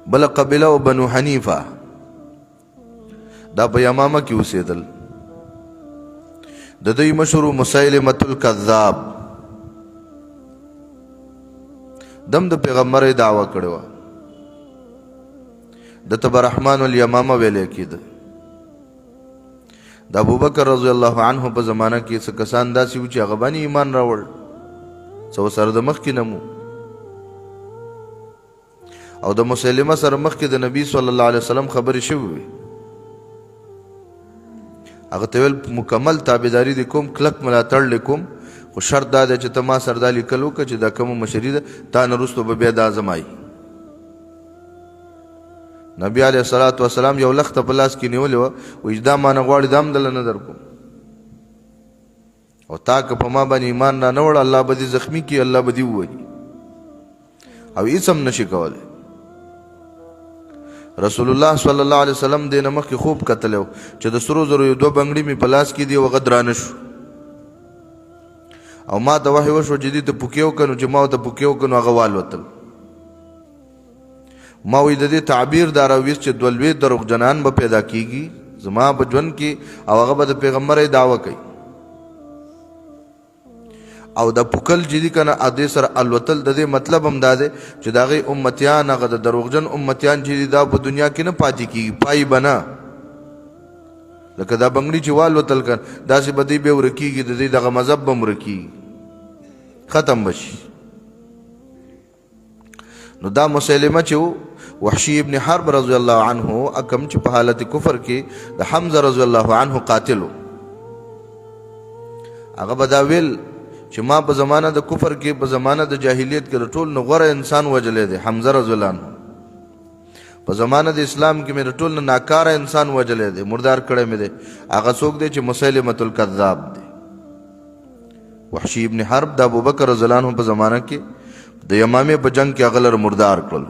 بل قبیله او بنو حنیفه، دا په یمامه کې اوسېدل. د دوی مشر مسیلمة الکذاب، دم د پیغمبرۍ دعوه کړې وه. د ته به رحمان الیمامه ویلی کېده. د ابوبکر رضی الله عنه په زمانه کې څه کسان داسې وو چې هغه باندې ایمان راوړ، څه ورسره د مخکې نه مو، او د مسلمه سره مخکې د نبی صلی الله علیه وسلم خبرې شوې وې. هغه ته ویل مکمل تابعداري دې کوم، کلک ملاتړ دې کوم، خو شرط دا دی چې ته ما سره دا لیکل وکړه چې دا کومه مشري ده، تا نه وروسته به بیا دا زما وي. نبی علیه الصلاة والسلام یو لخته په لاس کې نیولې وه، وایي چې دا ما نه غواړي، دا هم دله نه درکوم، او تا که په ما باندې ایمان را نه وړ، الله به دې زخمی کړي، الله به دې ووهي او هېڅ هم نشي کولی. رسول الله صلی الله علیه وسلم دې نه مخکې خوب کتلی و چې د سرو زرو یو دوه بنګړي مې په لاس کې دي او هغه درانه شو، او ما ته وحی وشو چې دې ته پوکې وکړه، نو چې ما ورته پوکې وکړه نو هغه والوتل. ما وی د دې تعبیر دا راویست چې دوه لوی دروغجنان به پیدا کیږي زما په ژوند کې، او هغه به د پیغمبرۍ دعوه کوي، او د پوکل چې دي که نه دې سره الوتل، د دې مطلب هم دا دی چې د هغې امتیان، هغه د دروغجن امتیان چې دي، دا په دنیا کې نه پاتې کیږي، پای به نه، لکه دا بنګړي چې والوتل که داسې به دی بیا ورکیږي، د دې دغه مذهب به هم ورکیږي، ختم به شي. نو دا مسلمه چې وحشی ابن حرب رضی الله عنه اکم چې په حالت کفر کې د حمزه رضی الله عنه قاتل، هغه به دا ویل چې ما په زمانه د کفر کې، په زمانه د جاهلیت کې د ټول نه غوره انسان وژلی دی حمزه رضی الله عنه، په زمانه د اسلام کې مې د ټول نه ناکاره انسان وژلی دی، مردار کړی مې دی، هغه څوک دی چې مسلمة الکذاب دی. وحشي ابن حرب د ابوبکر رضی الله عنه په زمانه کې د یمامې په جنگ کې هغه لره مردار کړل.